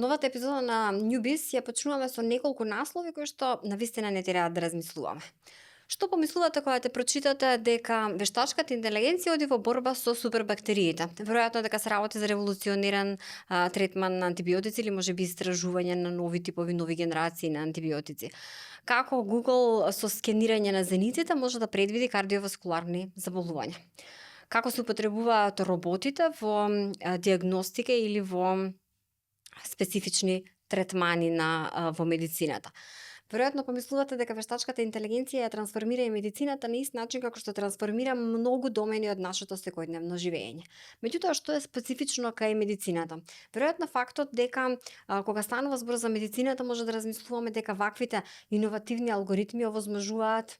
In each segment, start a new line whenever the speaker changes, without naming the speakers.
Новата епизода на Newbiz ја почнуваме со неколку наслови кои што навистина не тераат да размислуваме. Што помислувате кога те прочитате дека вештачката интелигенција оди во борба со супербактериите? Веројатно дека се работи за револуциониран третман на антибиотици или можеби истражување на нови типови, нови генерации на антибиотици. Како Google со скенирање на зениците може да предвиди кардиоваскуларни заболувања? Како се употребуваат роботите во диагностика или во специфични третмани во медицината? Веројатно помислувате дека вештачката интелигенција ја трансформира и медицината на ист начин како што трансформира многу домени од нашето секојдневно живење. Меѓутоа, што е специфично кај медицината? Веројатно фактот дека кога станува збор за медицината може да размислуваме дека ваквите иновативни алгоритми овозможуваат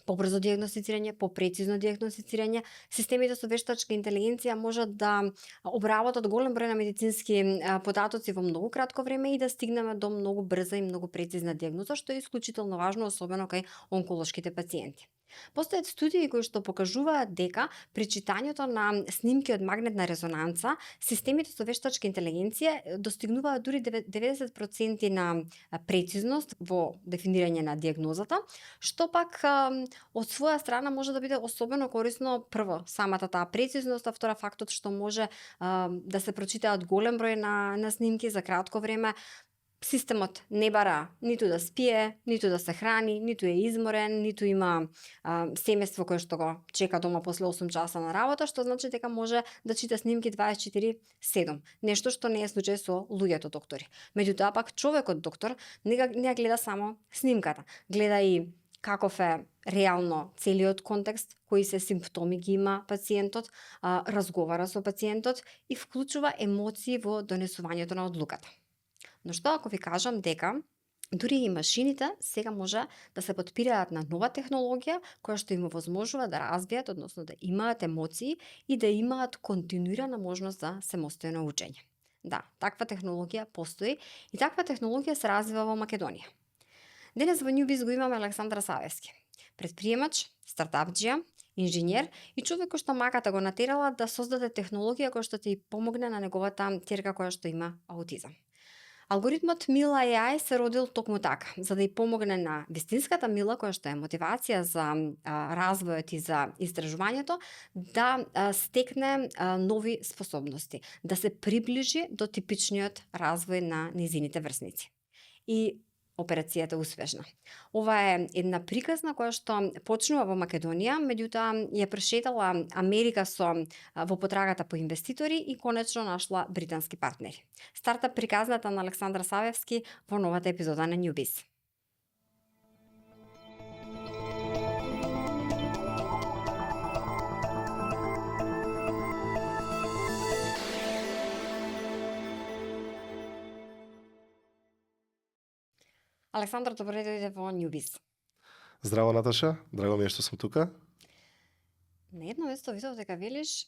побрзо дијагностицирање, попрецизно дијагностицирање. Системите со вештачка интелигенција можат да обработат голем број на медицински податоци во многу кратко време и да стигнеме до многу брза и многу прецизна дијагноза, што е исклучително важно, особено кај онколошките пациенти. Постојат студии кои што покажуваат дека при читањето на снимки од магнетна резонанца, системите со вештачка интелигенција достигнуваат дури 90% на прецизност во дефинирање на дијагнозата, што пак од своја страна може да биде особено корисно, прво самата таа прецизност, а втора фактот што може да се прочитаат голем број на снимки за кратко време. Системот не бара ниту да спие, ниту да се храни, ниту е изморен, ниту има семејство кое што го чека дома после 8 часа на работа, што значи дека може да чита снимки 24/7. Нешто што не е случај со луѓето доктори. Меѓутоа пак човекот доктор не ја гледа само снимката, гледа и каков е реално целиот контекст, кои се симптоми ги има пациентот, разговара со пациентот и вклучува емоции во донесувањето на одлуката. Но што ако ви кажам дека дури и машините сега може да се подпираат на нова технологија која што им овозможува да развијат, односно да имаат емоции и да имаат континуирана можност за самостојно учење. Да, таква технологија постои и таква технологија се развива во Македонија. Денес во Newbiz го имаме Александра Савевски, предприемач, стартапџија, инженер и човек кој што маката го натерала да создаде технологија која што ти помогне на неговата ќерка која што има аутизам. Алгоритмот Мила AI се родил токму така, за да ја помогне на вистинската Мила, која што е мотивација за развојот и за истражувањето, да стекне нови способности, да се приближи до типичниот развој на низините врсници. И операцијата е успешна. Ова е една приказна која што почнува во Македонија, меѓутоа ја прешетала Америка во потрагата по инвеститори и конечно нашла британски партнери. Стартап приказната на Александра Савевски во новата епизода на Newbiz. Александр, добре дојде во Newbiz.
Здраво, Наташа, драго ми е што сум тука.
На едно место видов дека велиш,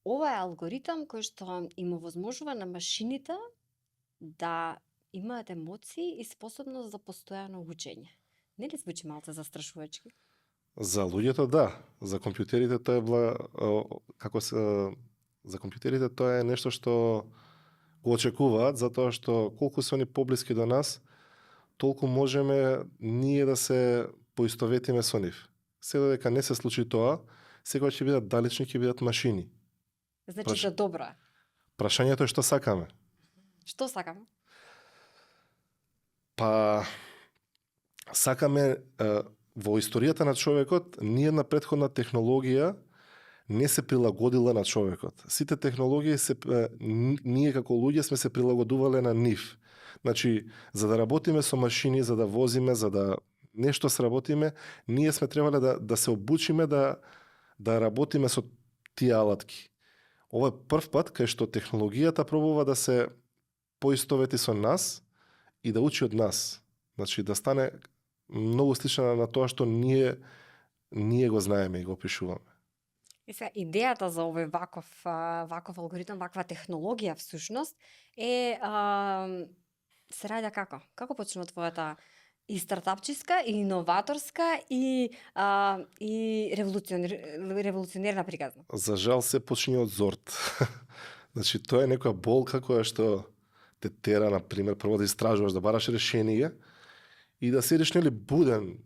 ова е алгоритам кој што им овозможува на машините да имаат емоции и способност за постојано учење. Не ли звучи малце застрашувачки?
За луѓето да, за компјутерите тоа е за компјутерите тоа е нешто што го очекуваат, затоа што колку се они поблиски до нас, толку можеме ние да се поистоветиме со нив. Сега дека не се случи тоа, сега ќе бидат далечни, ќе бидат машини.
Значи за добро.
Прашањето е што сакаме.
Што сакаме?
Па сакаме во историјата на човекот ниедна претходна технологија не се прилагодила на човекот. Сите технологии ние како луѓе сме се прилагодувале на нив. Значи, за да работиме со машини, за да возиме, за да нешто сработиме, ние сме требале да се обучиме да работиме со тие алатки. Ова е прв пат кај што технологијата пробува да се поистовети со нас и да учи од нас. Значи, да стане многу слична на тоа што ние го знаеме и го опишуваме.
И сега, идејата за овој ваков алгоритам, ваква технологија всушност е се раѓа како? Како почнува твојата и стартапчиска, и иноваторска, и револуционерна приказна?
За жал се почине од зорт. Значи, тоа е некоја болка која што те тера, на пример, прво да истражуваш, да бараш решение и да седиш, нели, буден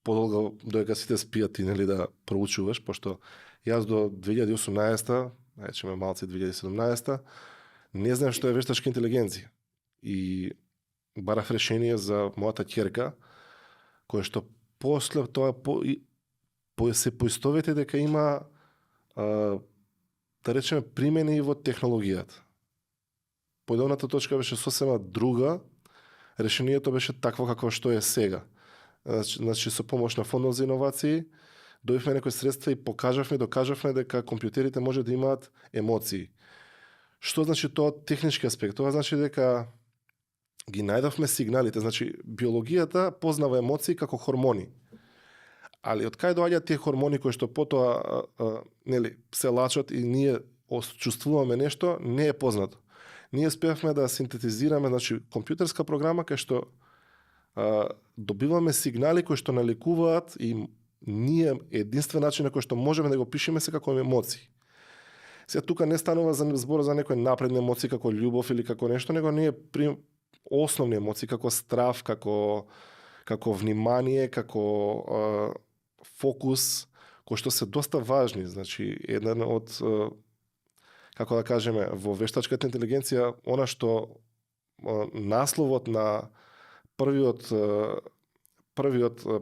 подолго додека сите спијат и, нели, да проучуваш, пошто јас до 2018, речеме малци 2017, не знаев што е вештачка интелигенција. И барав решение за мојата ќерка, кое што после тоа се поистовети дека има да речеме примени во технологијата. Поделната точка беше сосема друга, решението беше такво какво што е сега. Значи со помош на фондот за иновации дојавме некои средства и докажавме дека компјутерите може да имаат емоции. Што значи тоа од технички аспект? Тоа значи дека ги најдовме сигналите, значи биологијата познава емоции како хормони. Али од кај доаѓаат тие хормони кои што потоа нели се лачат и ние чувствуваме нешто, не е познато. Ние успеавме да синтетизираме, значи компјутерска програма кај што добиваме сигнали кои што наликуваат и ние единствен начин на кој што можеме да го пишеме се како емоции. Сега тука не станува за збор за некои напредни емоции како љубов или како нешто, него ние основни емоции како страв, како внимание, како фокус, кои што се доста важни. Значи, еден од, како да кажеме, во вештачката интелигенција, она што насловот на првиот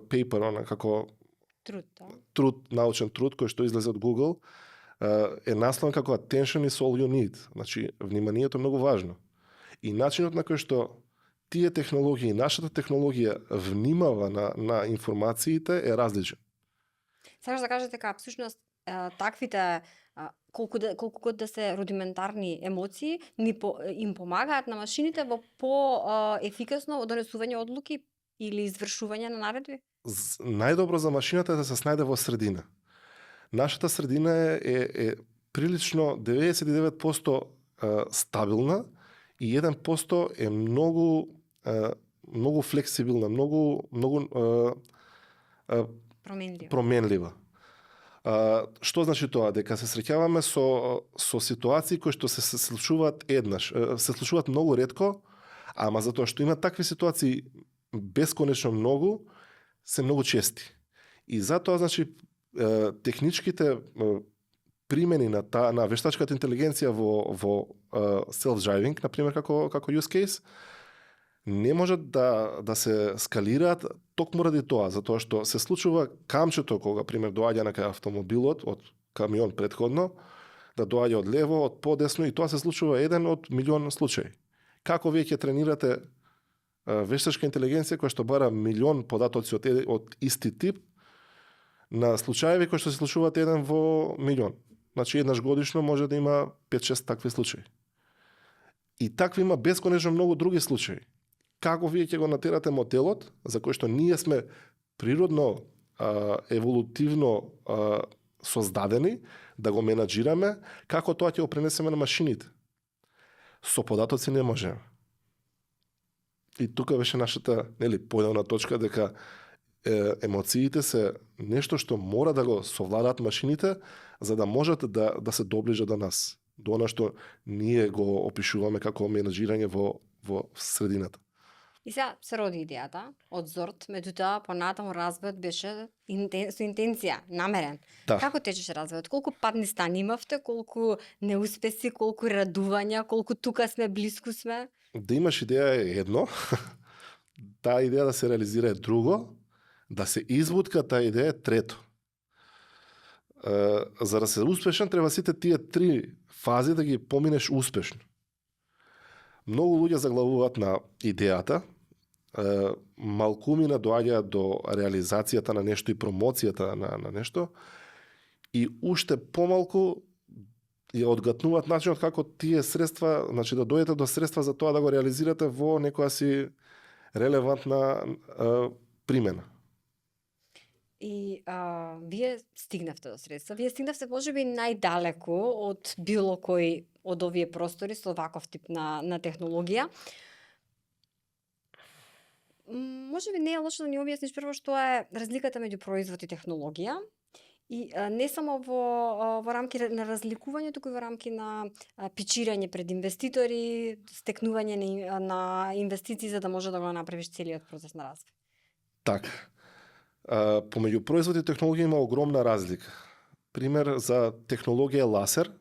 paper, она како научен труд кој што излезе од Google, е насловен како Attention is all you need. Значи, вниманието е многу важно. И начинот на кој што тие технологии, нашата технологија внимава на информациите е различен.
Сакаш да кажете дека всушност таквите колку год да се рудиментарни емоции им помагаат на машините во по-ефикасно донесување одлуки или извршување на наредби?
Најдобро за машината е да се снајде во средина. Нашата средина е прилично 99% стабилна и 1% е многу флексибилна, многу променлива. Што значи тоа? Дека се среќаваме со ситуации кои што се случуваат еднаш, се случуваат многу ретко, ама затоа што има такви ситуации бесконечно многу, се многу чести. И затоа, значи, техничките примени на вештачката интелигенција во self-driving, например, како use case, не можат да се скалираат токму ради тоа, затоа што се случува камчето кога, пример, доаѓа на кај автомобилот од камион претходно, да доаѓа од лево, од подесно, и тоа се случува еден од милион случаи. Како вие ќе тренирате вештачка интелигенција која што бара милион податоци од исти тип на случаеви кои што се случуваат еден во милион? Значи, еднаш годишно може да има 5-6 такви случаи. И такви има бесконечно многу други случаи. Како вие ќе го натерате моделот, за кој што ние сме природно, еволутивно создадени, да го менаџираме, како тоа ќе го пренесеме на машините? Со податоци не можеме. И тука беше нашата, појдена точка, дека емоциите се нешто што мора да го совладаат машините, за да можат да се доближат до нас, до она што ние го опишуваме како менаџирање во средината.
И сега се роди идејата од Зорт, меѓутоа понатаму развојот беше со интенција, намерен.
Да.
Како течеше развојот? Колку падни стани имавте, колку неуспеси, колку радувања, колку тука сме, блиску сме?
Да имаш идеја е едно, таа идеја да се реализира е друго, да се извутка таа идеја е трето. За да се успешен, треба сите тие 3 фази да ги поминеш успешно. Многу луѓе заглавуваат на идејата, малкумина доаѓа до реализацијата на нешто и промоцијата на нешто, и уште помалку ја одгатнуваат начинот како тие средства, значи да дојдете до средства за тоа да го реализирате во некоја си релевантна примена.
И вие стигнавте до средства. Вие стигнавте можеби најдалеку од било кој од овие простори со ваков тип на технологија. Можеби не е лошо да ни објасниш прво што е разликата меѓу производ и технологија И не само во рамки на разликување, туку и во рамки на пичирање пред инвеститори, стекнување на инвестиции за да може да го направиш целиот процес на развој.
Така. Помеѓу производ и технологија има огромна разлика. Пример за технологија е ласер,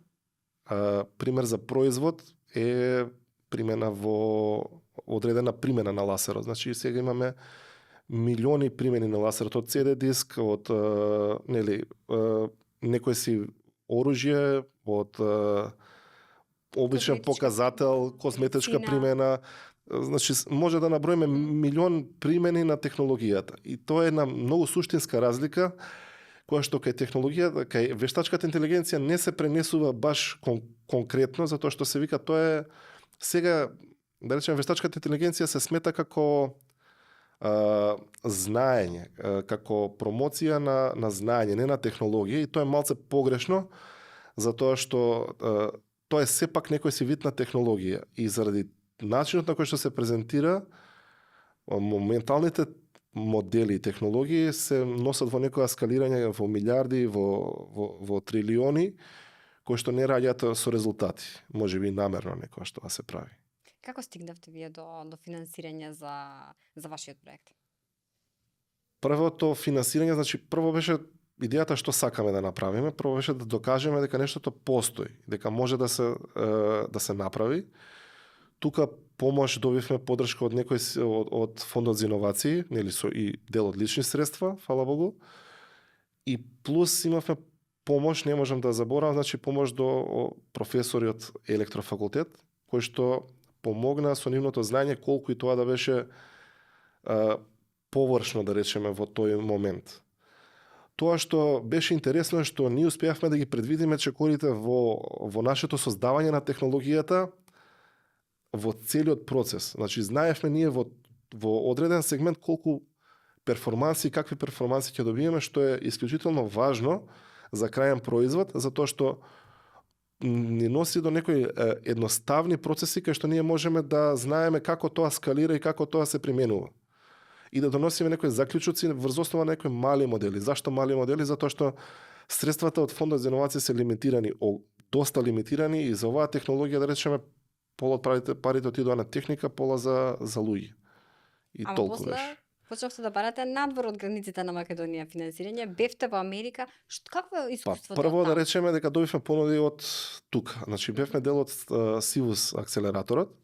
пример за производ е примена во одредена примена на ласерот. Значи сега имаме милиони примени на ласерот, од CD диск, од некој си оружје, од обичен показател, козметичка примена. Значи може да наброиме милион примени на технологијата. И тоа е една многу суштинска разлика, која што кај технологијата, кај вештачката интелигенција не се пренесува баш конкретно, затоа што се вика тоа е сега, да речеме, вештачката интелигенција се смета како знаење, како промоција на знаење, не на технологија, и тоа е малце погрешно, затоа што тоа е сепак некој си вид на технологија и заради начинот на кој што се презентира, моменталните модели и технологии се носат во некоја скалирање во милиарди, во трилиони, кои што не раѓаат со резултати, можеби намерно некоја што се прави.
Како стигнавте вие до финансирање за вашиот проект?
Првото финансирање, значи прво беше идејата што сакаме да направиме, прво беше да докажеме дека нештото постои, дека може да се направи. Тука помош добивме поддршка од од фондот за иновации, нели со и дел од лични средства, фала Богу. И плюс имавме помош, не можам да заборавам, значи помош до професори од електрофакултет, кои што помогна со нивното знаење, колку и тоа да беше површно, да речеме, во тој момент. Тоа што беше интересно е што ние успеавме да ги предвидиме чекорите во нашето создавање на технологијата во целиот процес. Значи, знаевме ние во одреден сегмент колку перформанси и какви перформанси ќе добиеме, што е исклучително важно за крајен производ, затоа што ни носи до некои едноставни процеси кај што ние можеме да знаеме како тоа скалира и како тоа се применува. И да доносиме некои заклучоци врз основа на некои мали модели. Зашто мали модели? Затоа што средствата од фондот за иновации се лимитирани, доста лимитирани, и за оваа технологија, да речеме, пола од парите отидоа на техника, пола за луѓе. И толку беше.
Почнавте да барате надвор од границите на Македонија финансирање, бевте во Америка. Какво е искуството?
Прво да речеме дека добивме понуди од тука. Значи бевме дел од Сивус акселераторот,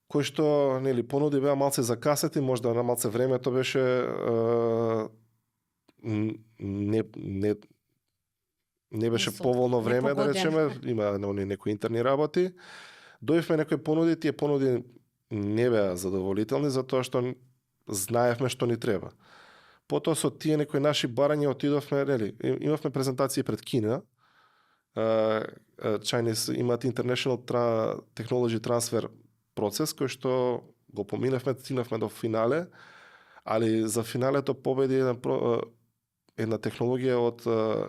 кој што нели понуди беа малце закасети, можда на малце времето беше не беше поволно време, да речеме, има некои интерни работи. Добивме некои понуди, тие понуди не беа задоволителни затоа што знаевме што ни треба. Потоа со тие некои наши барања отидовме, нели, имавме презентации пред Кина. Chinese имаат International Technology Transfer процес кој што го поминавме, стигнавме до финале, али за финалето победи една технологија од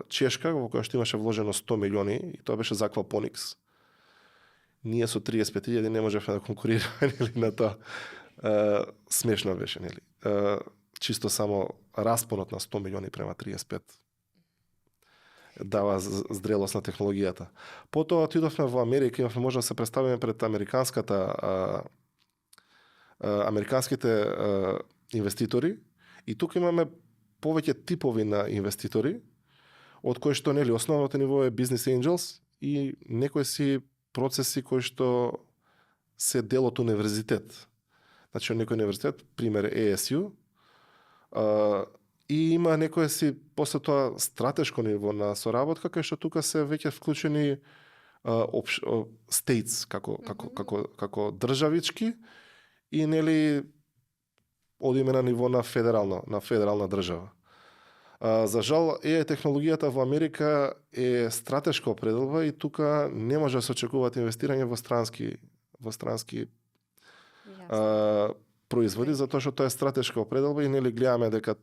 Чешка во која што имаше вложено 100 милиони, и тоа беше за Aquaponics. Ние со 35.000 не можевме да конкурираме на тоа. Смешно беше, нели? Чисто само распонот на 100 милиони према 35 дава зрелост на технологијата. Потоа отидовме во Америка, имавме може да се представиме пред американските инвеститори, и тука имаме повеќе типови на инвеститори, од кои што, нели, основното ниво е Business Angels и некои си процеси кои што се дел од универзитет. Значи, некој универзитет, пример ASU, и има некој си после тоа стратешко ниво на соработка, кај што тука се веќе вклучени states како државички, и нели одиме на ниво на федерална држава. За жал, технологијата во Америка е стратешка определба и тука не може да се очекуваат инвестирање во странски производи, затоа што тоа е стратешка определба и нели гледаме дека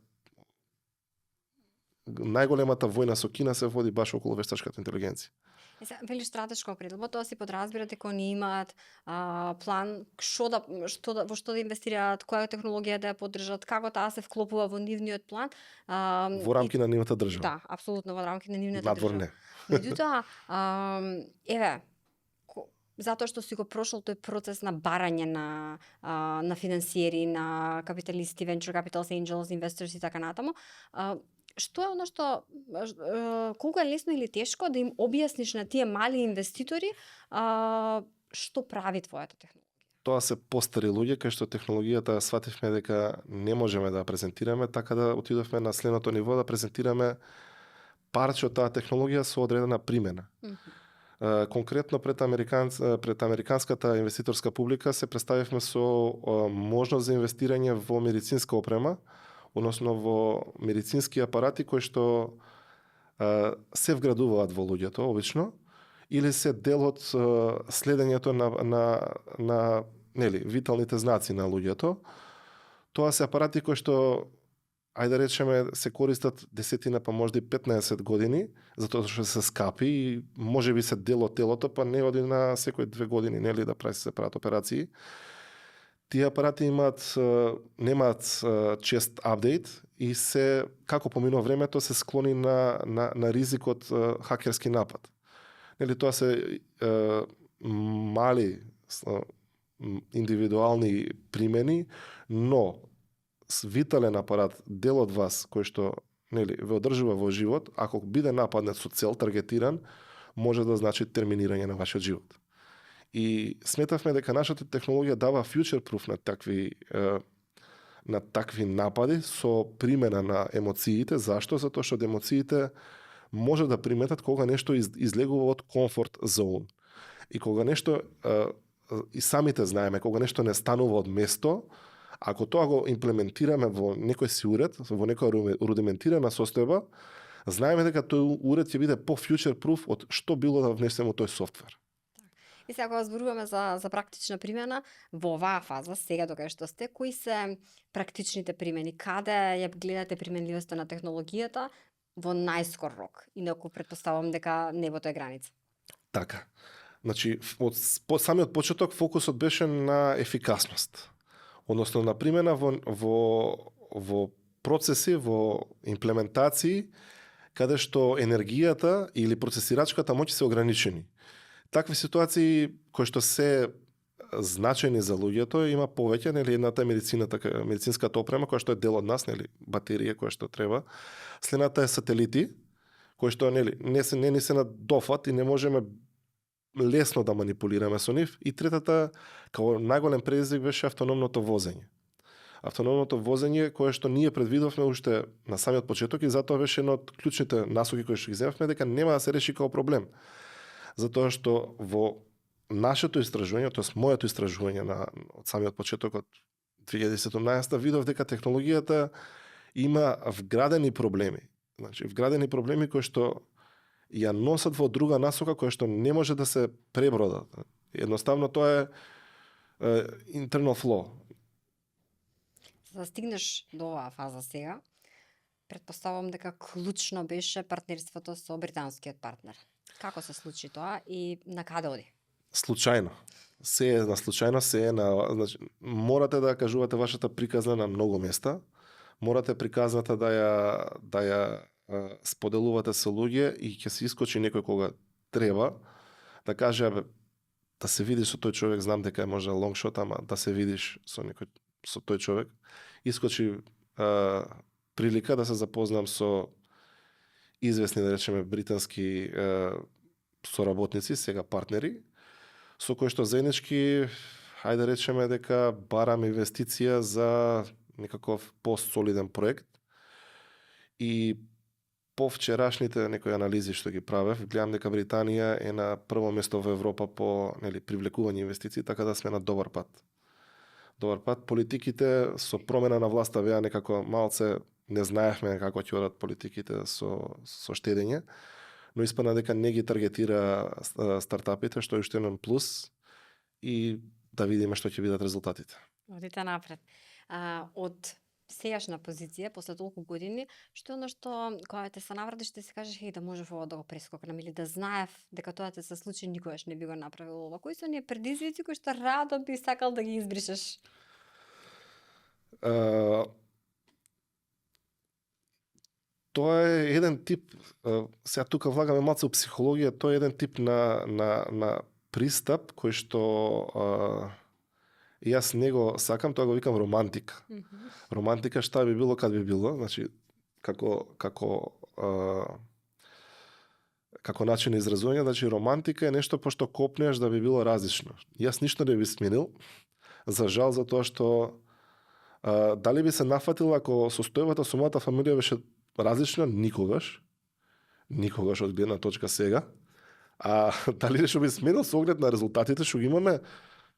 најголемата војна со Кина се води баш околу вештачката интелигенција.
Вели стратешко определба, тоа си подразбира дека они имаат план во што да инвестираат, која технологија да ја поддржат, како таа се вклопува во нивниот план.
Во
И
рамки на нивната држава.
да, апсолутно во рамки на нивната
Надвор
држава.
не.
Меѓутоа, еве, затоа што си го прошол тој процес на барање на финансиери, на капиталисти, venture capitals, angels, investors и така натаму, што е оно што колку е лесно или тешко да им објасниш на тие мали инвеститори што прави твојата технологија?
Тоа се постари луѓе кај што технологијата свативме дека не можеме да ја презентираме, така да отидовме на следното ниво да презентираме парче од таа технологија со одредена примена. Конкретно пред американската инвеститорска публика се представивме со можност за инвестирање во медицинска опрема, односно во медицински апарати кои што се вградуваат во луѓето обично или се дел од следењето на нели виталните знаци на луѓето. Тоа се апарати кои што ајде да речеме се користат десетина па можда и 15 години, затоа што се скапи и можеби се дел од телото, па не оди на секој 2 години нели да се прават операции. Тие апарати немаат чест апдейт и се како поминува времето се склони на ризик од хакерски напад. Нели тоа се мали индивидуални примени, но витален апарат, дел од вас кој што нели ве одржува во живот, ако биде нападнат со цел таргетиран, може да значи терминирање на вашиот живот. И сметавме дека нашата технологија дава future proof на такви напади со примена на емоциите. Зашто? Затоа што емоциите може да приметат кога нешто излегува од комфорт зон. И кога нешто и самите знаеме, кога нешто не станува од место, ако тоа го имплементираме во некој си уред, во некоја рудиментирана состојба, знаеме дека тој уред ќе биде по-future proof од што било да внесеме тој софтвер.
И сега кога зборуваме за практична примена, во оваа фаза, сега докај што сте, кои се практичните примени? Каде ја гледате применливоста на технологијата во најскор рок? Инаку претпоставам дека небото е граница.
Така. Значи, од самиот почеток фокусот беше на ефикасност. Односно на примена во процеси, во имплементации, каде што енергијата или процесирачката моќ се ограничени. Такви ситуации кои што се значајни за луѓето има повеќе, нели едната е медицинската опрема која што е дел од нас, нели батерија која што треба. Следната е сателити кои што нели не ни се на дофат и не можеме лесно да манипулираме со нив. И третата, како најголем предизвик беше автономното возење. Автономното возење кое што ние предвидовме уште на самиот почеток и затоа беше едно од клучните насоки кои што ги земавме дека нема да се реши како проблем. Затоа што во нашето истражување, тоест моето истражување од самиот почеток од 2017 видов дека технологијата има вградени проблеми. Значи вградени проблеми кои што ја носат во друга насока која што не може да се пребродат. Едноставно тоа е internal flow.
За да стигнеш до оваа фаза сега, претпоставувам дека клучно беше партнерството со британскиот партнер. Како се случи тоа и на каде оди?
Случајно. Се е на случајно, се е на... Значи, морате да кажувате вашата приказна на многу места. Морате приказната да ја споделувате со луѓе и ќе се искочи некој кога треба да каже да се видиш со тој човек, знам дека е може лонгшот, ама да се видиш со тој човек. Искочи прилика да се запознам со известни, да речеме, британски соработници, сега партнери, со кои што заеднички, хајде да речеме дека барам инвестиција за некаков постсолиден проект. И по вчерашните некои анализи што ги правев, гледам дека Британија е на прво место во Европа по привлекување инвестиции, така да сме на добар пат. Добар пат. Политиките со промена на власта беа некако малце не знаевме како ќе одат политиките со штедење, но испадна дека не ги таргетира стартапите, што е уште еден плюс и да видиме што ќе бидат резултатите.
Одите напред. Од сегашна позиција после толку години, што е оно што кога те се навратиш ти си кажеш да можев ова да го прескокнам или да знаев дека тоа ќе се случи никогаш не би го направил ова. Кои се оние предизвици кои што радо би сакал да ги избришеш?
А, Тоа е еден тип, сега тука влагаме малце у психологија, тоа е еден тип на пристап кој што јас него сакам, тоа го викам романтика. Романтика шта би било кад би било, значи како начин на изразување, значи романтика е нешто пошто копнеш да би било различно. Јас ништо не би сменил, за жал, за тоа што дали би се нафатил ако состојбата со мојата фамилија беше различна? Никогаш. Никогаш од гледна точка сега. А дали нешто би сменил со оглед на резултатите што ги имаме?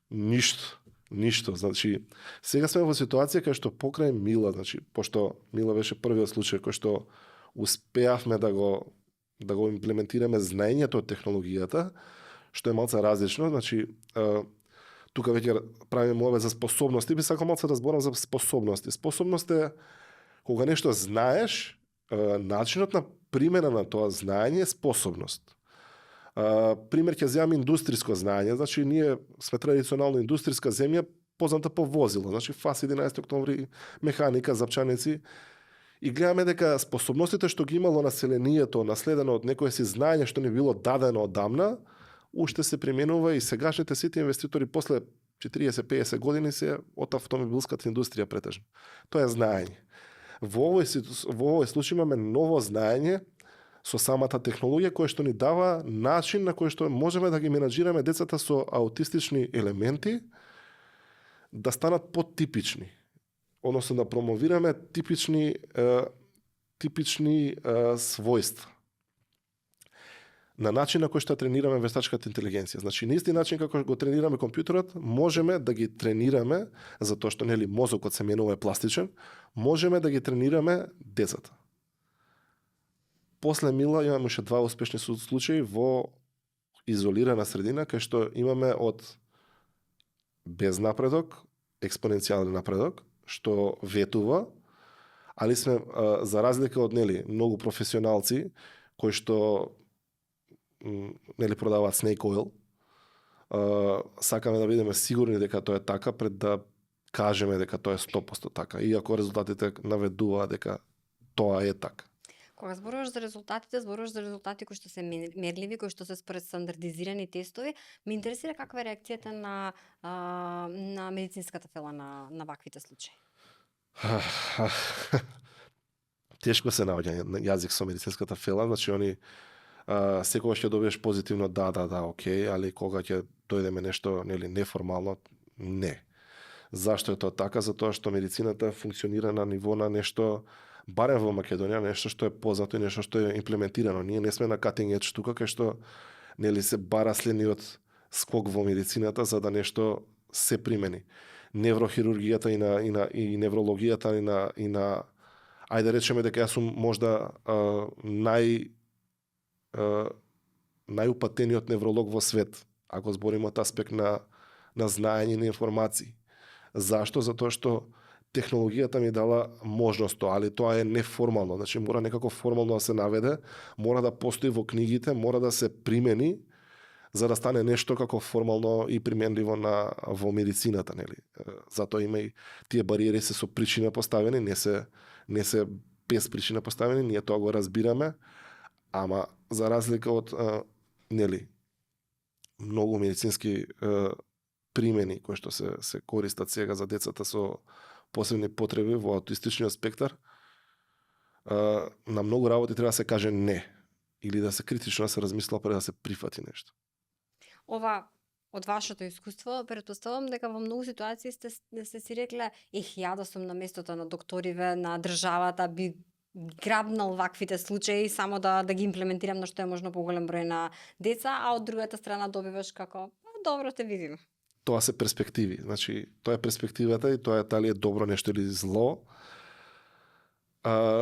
Ништо. Ништо. Значи, сега сме во ситуација кај што покрај Мила, значи, пошто Мила беше првиот случај кој што успеавме да го имплементираме знаењето од технологијата, што е малце различно, значи, тука веќе правиме мове за способности, би сакал малце да зборам за способности. Способност е кога нешто знаеш, начинот на примена на тоа знаење е способност. Пример ќе земам индустриско знаење, значи ние сме традиционално индустриска земја, позната по возила, значи ФАС 11 октомври, механика, запчаници, и гледаме дека способностите што ги имало населението, наследено од некое си знаење што ни било дадено одамна, уште се применува и сегашните сите инвеститори после 40-50 години се од автомобилската индустрија претежно. Тоа е знаење. Во овој случај имаме ново знаење со самата технологија која што ни дава начин на кој што можеме да ги менаџираме децата со аутистични елементи да станат потипични, односно да промовираме типични својства. На начин на кој што тренираме вештачката интелигенција. Значи, на исти начин како го тренираме компјутерот, можеме да ги тренираме, затоа што нели мозокот се менува е пластичен, можеме да ги тренираме децата. После Мила имаме уште два успешни случаи во изолирана средина, кај што имаме од без напредок, експоненцијален напредок, што ветува, али сме за разлика од нели многу професионалци кои што нели продаваат snake oil, сакаме да бидеме сигурни дека тоа е така пред да кажеме дека тоа е 100% така, иако резултатите наведуваат дека тоа е така.
Кога зборуваш за резултати кои што се мерливи, кои што се според стандардизирани тестови, ме интересира каква е реакцијата на медицинската фела на ваквите случаи.
Тешко се наоѓа јазик со медицинската фела, значи они секогаш ќе добиеш позитивно да, окей, али кога ќе дојдеме нешто нели неформално, не. Зашто е тоа така? Затоа што медицината функционира на ниво на нешто, барем во Македонија, нешто што е познато и нешто што е имплементирано. Ние не сме на cutting edge тука, кај што нели се бара следниот скок во медицината за да нешто се примени. Неврохирургијата и неврологијата и на ајде речеме дека јас сум можда најупатениот невролог во свет, ако збориме од аспект на знаење и на информации. Зашто? Затоа што технологијата ми дала можност тоа, али тоа е неформално, значи мора некако формално да се наведе, мора да постои во книгите, мора да се примени за да стане нешто како формално и применливо во медицината, нели. Затоа има и тие бариери се со причина поставени, не се без причина поставени, ние тоа го разбираме, ама за разлика од нели многу медицински примени кои што се користат сега за децата со посебни потреби во аутистичниот спектар, на многу работи треба да се каже не или да се критично да се размисла пред да се прифати нешто.
Ова од вашето искуство, претпоставувам дека во многу ситуации сте си рекле, ја да сум на местото на докториве, на државата, би грабнал ваквите случаи само да ги имплементирам на што е можно поголем број на деца, а од другата страна добиваш како, добро те видим.
Тоа се перспективи, значи тоа е перспективата и тоа е дали е добро нешто или зло,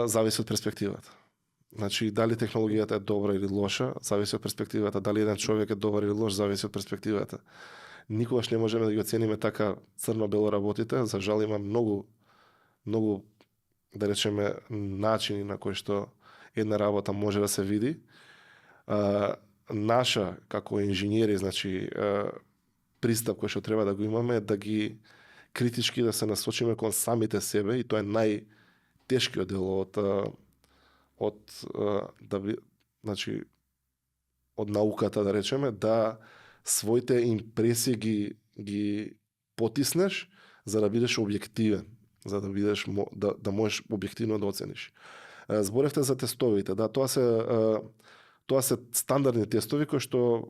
зависи од перспективата. Значи дали технологијата е добра или лоша, зависи од перспективата, дали еден човек е добар или лош, зависи од перспективата. Никогаш не можеме да ги оцениме така црно-бело работите, за жал има многу да речеме, начини на кои што една работа може да се види. Наша, како инженери, значи, пристап кој што треба да го имаме е да ги критички да се насочиме кон самите себе, и тоа е најтешкиот дел значи, од науката, да речеме, да своите импресии ги потиснеш за да бидеш објективен, за да бидеш да можеш објективно да оцениш. Зборевте за тестовите, да, тоа се стандардни тестови кои што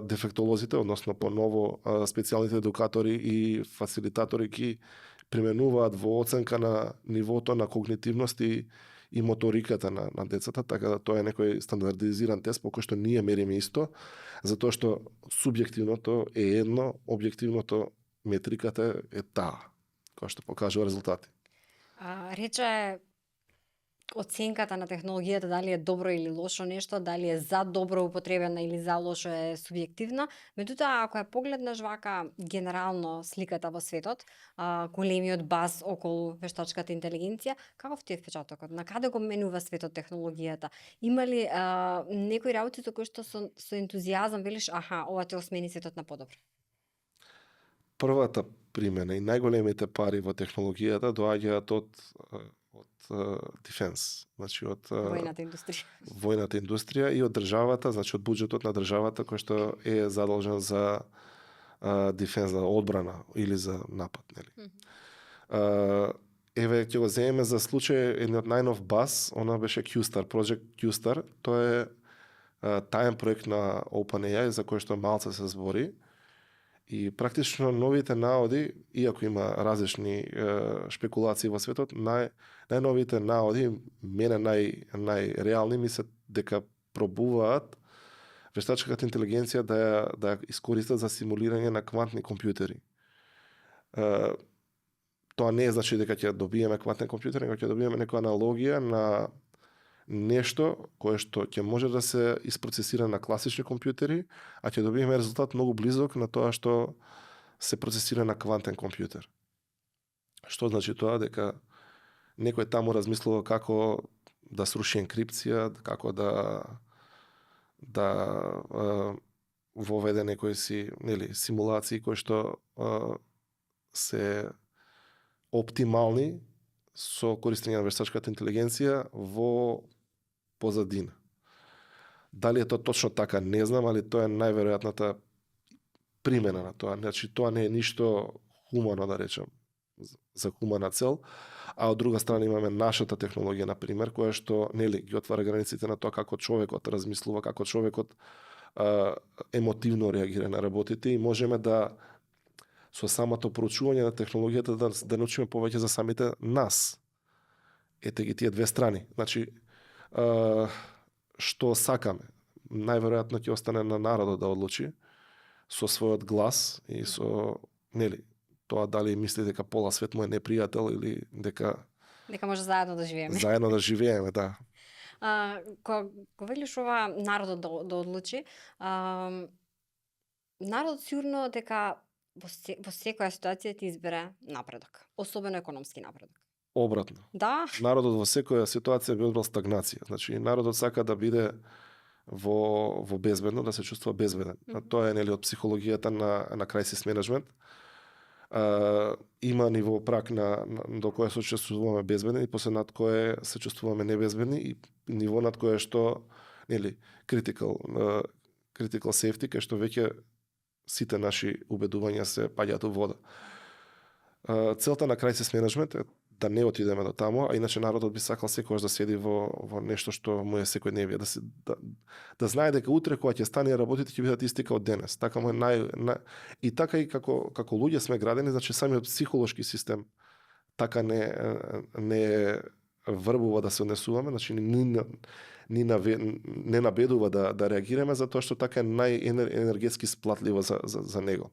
дефектолозите, односно поново специјалните едукатори и фасилитатори ги применуваат во оценка на нивото на когнитивност и моториката на децата, така да тоа е некој стандардизиран тест по кој што ние мериме исто, затоа што субјективното е едно, објективното метриката е таа, која што покажува резултати.
Рече оценката на технологијата дали е добро или лошо нешто, дали е за добро употребена или за лошо е субјективна. Меѓутоа, ако ја погледнеш вака генерално сликата во светот, големиот баз околу вештачката интелигенција, каков ти е впечатокот? На каде го менува светот технологијата? Има ли некои работи за кои што со ентузијазам велиш, ова ќе осмени светот на подобро?
Првата примена и најголемите пари во технологијата доаѓаат од дефенс, значи од војната индустрија и од државата, значи од буџетот на државата кој што е задолжен за дефенс, за одбрана или за напад, нели. Еве ќе го земеме за случај едниот најнов баз, она беше QStar, Project QStar, тоа е таен проект на OpenAI за кој што малце се збори. И практично новите наоди, иако има различни шпекулации во светот, најновите наоди, мене најреални ми се дека пробуваат вештачката интелигенција да ја искористат за симулирање на квантни компјутери. Тоа не е значи дека ќе добиеме квантни компјутери, него ќе добиеме некоја аналогија на нешто кое што ќе може да се isprocesира на класични компјутери, а ќе добиеме резултат многу близок на тоа што се процесира на квантен компјутер. Што значи тоа? Дека некој таму размислува како да сруши енкрипција, како да воведе некои симулации кои што се оптимални со користење на вештачката интелигенција во позадина. Дали е тоа точно така, не знам, али тоа е најверојатната примена на тоа. Значи, тоа не е ништо хумано, да речем, за хумана цел, а од друга страна имаме нашата технологија, на пример, која што ги отвара границите на тоа како човекот размислува, како човекот емотивно реагира на работите и можеме да со самото проучување на технологијата да научиме повеќе за самите нас. Ете ги тие две страни. Значи, што сакаме, најверојатно ќе остане на народот да одлучи со својот глас и со тоа дали мисли дека пола свет му е непријател или дека
може заедно да живееме.
Заедно да живееме, да.
Кога велиш ова народот да одлучи, народот сигурно дека во секоја ситуација ти избере напредок, особено економски напредок.
Обратно.
Да.
Народот во секоја ситуација би одбрал стагнација. Значи, народот сака да биде во безбедно, да се чувствува безбеден. Тоа е од психологијата на crisis management. Има ниво прак до кое се чувствуваме безбедни и после над кое се чувствуваме небезбедни и ниво над кое што critical safety, кај што веќе сите наши убедувања се паѓаат во вода. Целта на crisis management е да не отидеме до таму, а иначе народот би сакал секогаш да седи во нешто што му е секојдневие, да знае дека утре кога ќе стане работите ќе бидат исти како денес. Така му е и така и како луѓе сме градени, значи самиот психолошки систем така не врбува да се однесуваме, значи не набедува да реагираме затоа што така е најенергетски сплатливо за него.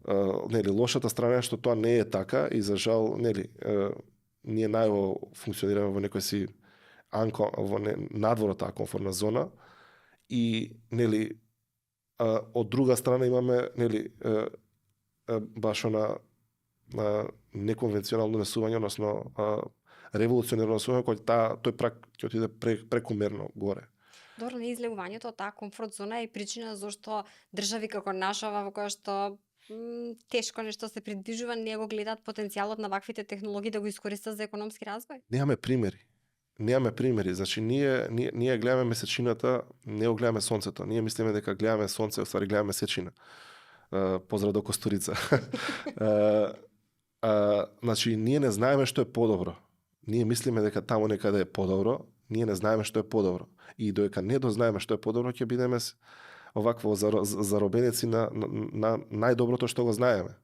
Лошата страна е што тоа не е така и за жал, ние најво функционираме во некој си во надвор од таа комфортна зона и од друга страна имаме баш на неконвенционално однесување, односно револуционерно соење кога тој прак ќе отиде прекумерно горе.
Добро, не излегувањето од таа комфорт зона е причина зашто држави како нашава во која што тешко нешто се придвижува, не го гледаат потенцијалот на ваквите технологии да го искористат за економски развој?
Немаме примери. Немаме примери. Значи, ние гледаме месечината, не го гледаме сонцето. Ние мислиме дека гледаме сонце, оствари гледаме месечина. Поздрав до Костурица. Значи, ние не знаеме што е подобро. Ние мислиме дека таму некаде е подобро, ние не знаеме што е подобро. И додека не дознаеме што е подобро, ќе бидеме овакво заробеници на најдоброто што го знаеме.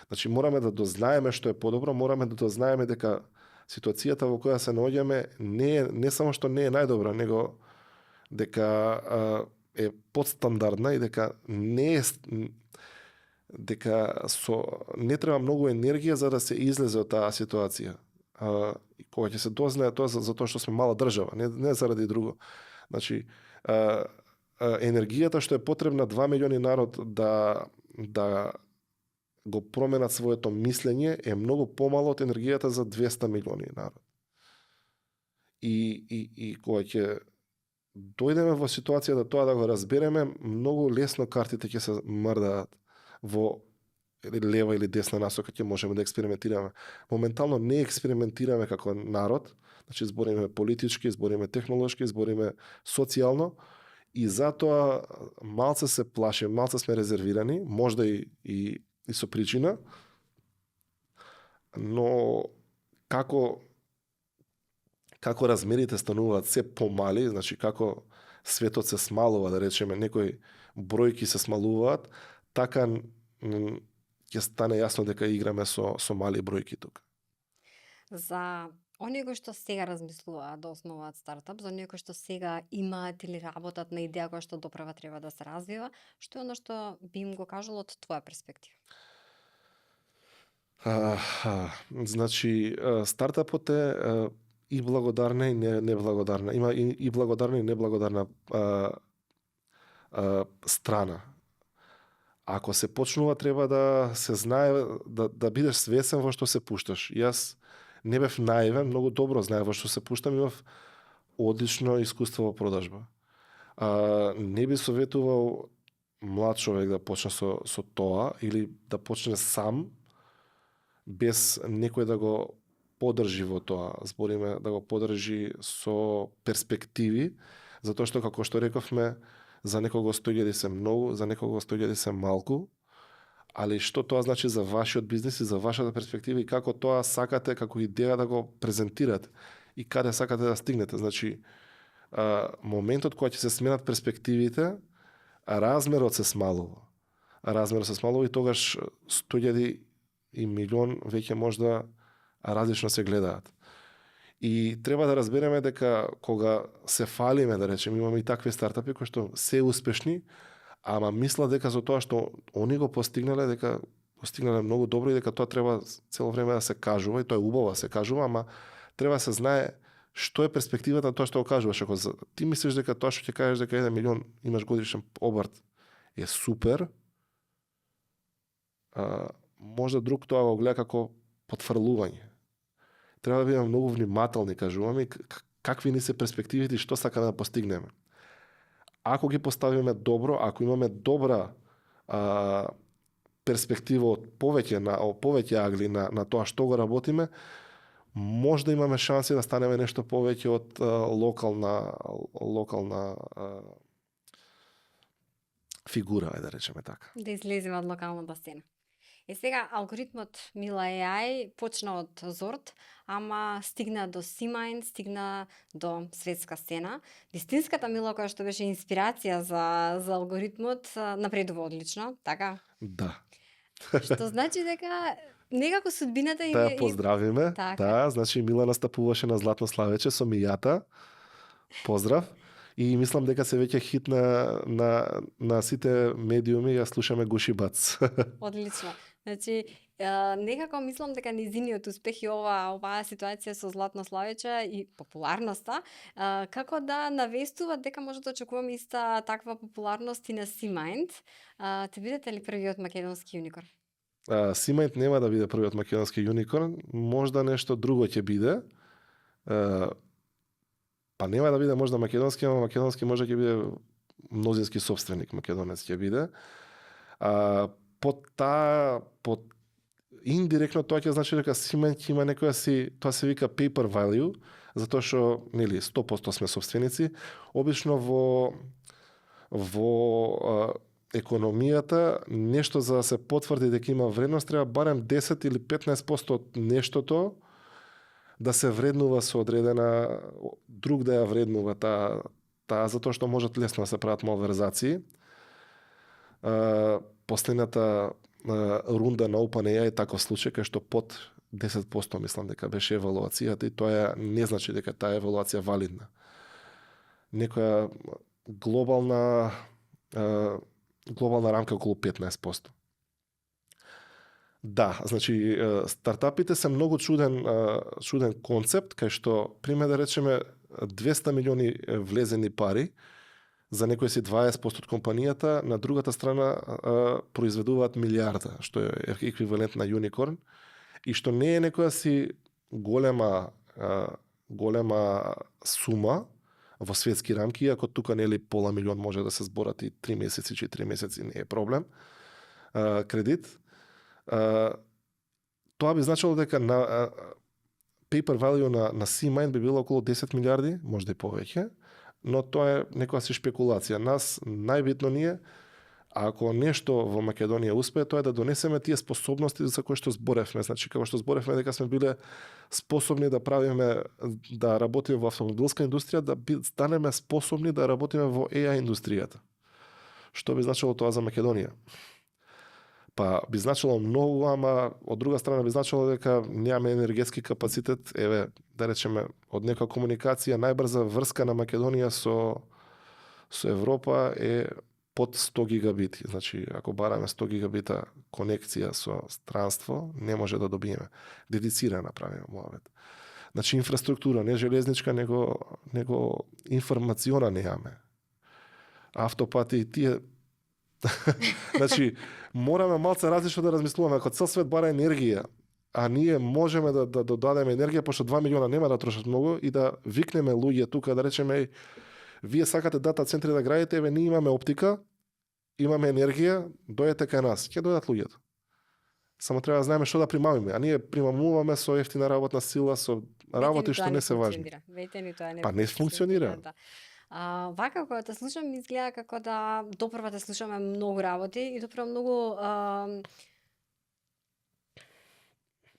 Значи, мораме да дознаеме што е подобро, мораме да дознаеме дека ситуацијата во која се наоѓаме не само што не е најдобра, него дека е подстандардна и дека не не треба многу енергија за да се излезе од таа ситуација. Кога ќе се дознае тоа затоа што сме мала држава, не заради друго. Значи, енергијата што е потребна 2 милиони народ да го променат своето мислење е многу помало од енергијата за 200 милиони народ. И кога ќе дојдеме во ситуација да тоа да го разбереме, многу лесно картите ќе се мрдаат во лева или десна насока, ќе можеме да експериментираме. Моментално не експериментираме како народ, значи збориме политички, збориме технолошки, збориме социјално, и затоа малце се плашим, малце сме резервирани, можда и со причина, но како размерите стануваат се помали, значи како светот се смалува, да речеме, некои бројки се смалуваат, така ќе стане јасно дека играме со мали бројки тука.
За оние кои што сега размислуваат да основаат стартап, за оние кои што сега имаат или работат на идеја која што доправа треба да се развива, што е оно што би им го кажало од твоја перспектива?
Значи, стартапот е и благодарна и неблагодарна. Има и благодарна и неблагодарна страна. Ако се почнува, треба да се знае, да бидеш свесен во што се пушташ. Јас не бев наивен, многу добро знаев во што се пуштам, имав одлично искуство во продажба. Не би советувал млад човек да почне со тоа или да почне сам, без некој да го подржи во тоа. Збориме да го подржи со перспективи, затоа што, како што рековме, за некого 100.000 се многу, за некого 100.000 се малку, али што тоа значи за вашиот бизнис и за вашата перспектива и како тоа сакате како идеја да го презентирате и каде сакате да стигнете. Значи, моментот кога ќе се сменат перспективите, размерот се смалува. Размерот се смалува и тогаш 100.000 и милион веќе можда различно се гледаат. И треба да разбереме дека кога се фалиме, да речем, имаме и такви стартапи кои што се успешни, ама мислат дека за тоа што они го постигнале, дека постигнале многу добро и дека тоа треба цело време да се кажува, и тоа е убаво да се кажува, ама треба да се знае што е перспективата на тоа што го кажуваш. Ако ти мислиш дека тоа што ќе кажеш дека 1 милион имаш годишен обрт е супер, можда друг тоа го гледа како потфрлување. Треба да бидеме многу внимателни, кажуваме, какви ни се перспективите и што сакаме да постигнеме. Ако ги поставиме добро, ако имаме добра перспектива од повеќе агли на тоа што го работиме, можда имаме шанси да станеме нешто повеќе од локална фигура, да речеме така.
Да излеземе од локалната сцена. Сега, алгоритмот Мила AI почна од Зорт, ама стигна до Симајн, стигна до светска сцена. Вистинската Мила, која што беше инспирација за алгоритмот, напредува одлично, така?
Да.
Што значи дека некако судбината
Да ја поздравиме.
Така.
Да, значи Мила настапуваше на Златно славече со Мијата. Поздрав. И мислам дека се веќе хит на сите медиуми, ја слушаме Гуши Бац.
Одлично. Значи, некако мислам дека низиниот успех и оваа ситуација со Златно славече и популарноста, како да навестува дека може да очекуваме иста таква популарност и на Симајнд. Те бидете ли првиот македонски юникорн?
Симајнд нема да биде првиот македонски юникорн, можда нешто друго ќе биде, Е, па нема да биде можда македонски, ама македонски може ќе биде мнозински собственик македонец ќе биде. По индиректно тоа ќе значи дека Симен ќе има некоја тоа се вика paper value, затоа што нели 100% сме собственици. Обично во економијата нешто за да се потврди дека има вредност треба барем 10 или 15% од нештото да се вреднува со одредена друг да ја вреднува таа затоа што можат лесно да се прават малверзации. Последната рунда на OpenAI е таков случај кај што под 10% мислам дека беше евалуацијата и тоа не значи дека таа евалуација валидна. Некоја глобална рамка околу 15%. Да, значи стартапите се многу чуден концепт кај што пример да речеме 200 милиони влезени пари за некој си 20% од компанијата, на другата страна произведуваат милиарда, што е еквивалент на юникорн, и што не е некоја си голема сума во светски рамки, ако тука нели пола милион може да се зборат и 3 месеци, 4 месеци не е проблем, кредит. Тоа би значило дека на paper value на C-Mind би било околу 10 милиарди, може да и повеќе, но тоа е некоја си шпекулација. Нас најбитно ни е, ако нешто во Македонија успее, тоа е да донесеме тие способности за кои што зборевме. Значи, како што зборевме дека сме биле способни да правиме, да работиме во автомобилска индустрија, да станеме способни да работиме во AI индустријата. Што би значило тоа за Македонија? Па би значило многу, ама од друга страна би значило дека немаме енергетски капацитет. Еве, да речеме, од некоја комуникација најбрза врска на Македонија со Европа е под 100 гигабити. Значи, ако бараме 100 гигабита конекција со странство, не може да добиеме. Дедицирана правиме муавет. Значи, инфраструктура, не железничка, него информациона немаме. Автопати, тие значи, мораме малце различно да размислуваме. Ако цел свет бара енергија, а ние можеме да додадеме енергија, пошто 2 милиона нема да трошат многу, и да викнеме луѓе тука, да речеме, вие сакате дата центри да градите, еве, ние имаме оптика, имаме енергија, дојдете кај нас. Ќе дојдат луѓето. Само треба да знаеме што да примамиме, а ние примамуваме со ефтина работна сила, со работи што не се важни. Па не функционира.
Вака кога те слушам изгледа како да допрва те слушаме многу работи и допрва многу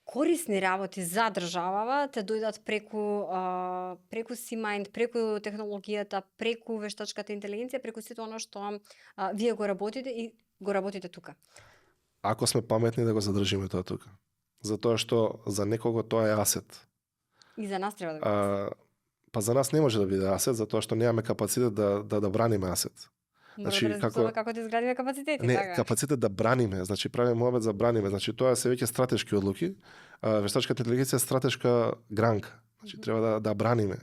корисни работи за државава те дојдат преку C-Mind, преку технологијата, преку вештачката интелигенција, преку сето оно што вие го работите и го работите тука.
Ако сме паметни да го задржиме тоа тука. Затоа што за некого тоа е асет.
И за нас треба да биде.
Па за нас не може да биде асет, затоа што немаме капацитет да браниме асет.
Значи, како да изградиме капацитети,
не,
така?
капацитет да браниме, значи правиме муабет за браниме, значи тоа се веќе стратешки одлуки. Вештачката интелигенција е стратешка гранка. Значи треба да браниме.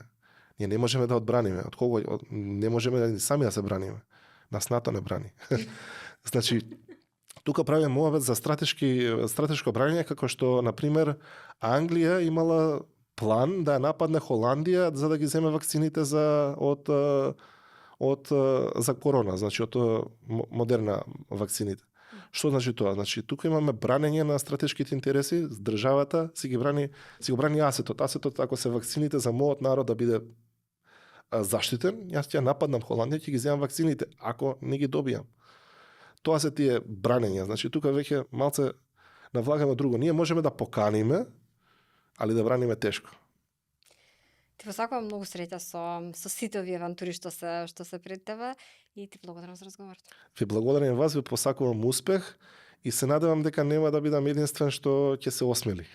Ние не можеме да одбраниме. Од кого не можеме сами да се браниме. Нас НАТО не брани. Значи тука правиме муабет за стратешко брање, како што на пример Англија имала план да нападне Холандија за да ги земе вакцините за корона, значи од модерна вакцините. Што значи тоа? Значи тука имаме бранење на стратешките интереси, државата си го брани асетот. Асетот, ако се вакцините за мојот народ да биде заштитен, јас ќе нападнам Холандија, ќе ги земам вакцините, ако не ги добијам. Тоа се тие бранења. Значи тука веќе малце навлагаме друго. Ние можеме да поканиме, али да браниме тешко.
Ти посакувам многу среќа со сите овие авантури што се пред тебе и ти благодарам за разговорот.
Ви благодарам вас, ви посакувам успех и се надевам дека нема да бидам единствен што ќе се осмели.